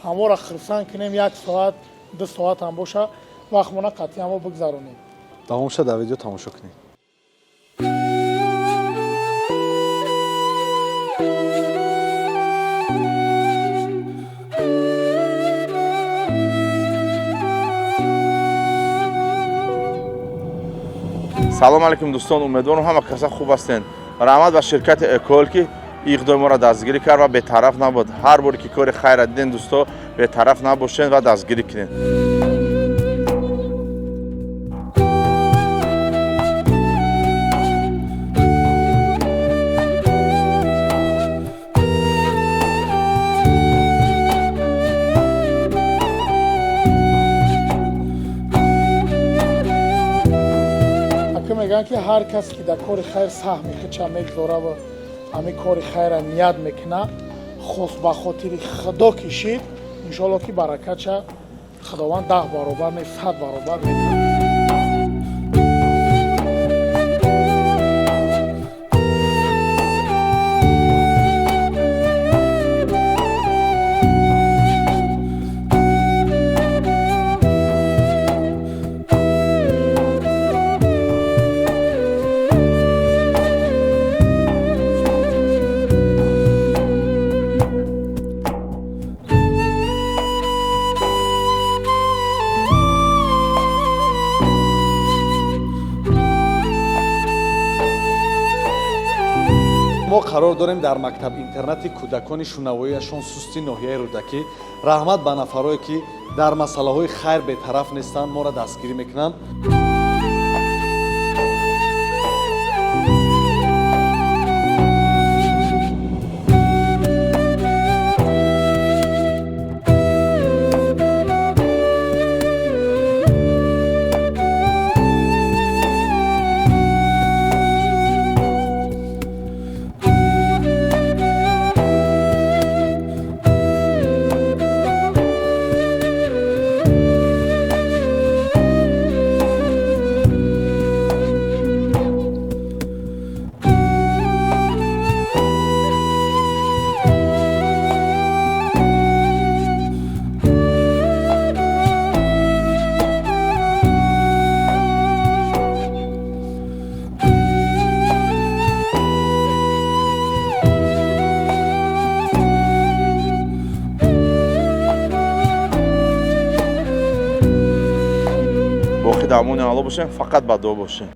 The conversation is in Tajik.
Ҳаморо хурсанд кунем, як соат, 2 соат ҳам боша, вақтмона қатъи ҳамо бигзаронем. Давомша дар видео тамошо кунед. Салом алейкум, дӯстон, умедворам, ҳама каса хуб ҳастен. Раҳмат ба ширкати Экол, ки иқдоми моро дастгирӣ кард ва бетараф набуд. Ҳар боре ки кори хайра диден, дӯсто, бетараф набошен ва дастгирӣ кунед. Ака, мегӯянд, ки ҳар кас ки дар кори хайр саҳми худша мегузора ва ҳамин кори хайра ният мекуна, хос ба хотири Худо кишид, иншоалло, ки баракатша Худованд 10 баробар не, 100 баробар мекунад. Мо қарор дорем дар мактаб интернати кӯдакони шунавоияшон сусти ноҳияи Рӯдакӣ. Раҳмат ба нафарое, ки дар масъалаҳои хайр бетараф нестанд, моро дастгирӣ мекунанд. Боқӣ дар амони Алло бошем, фақат ба дуо бошем.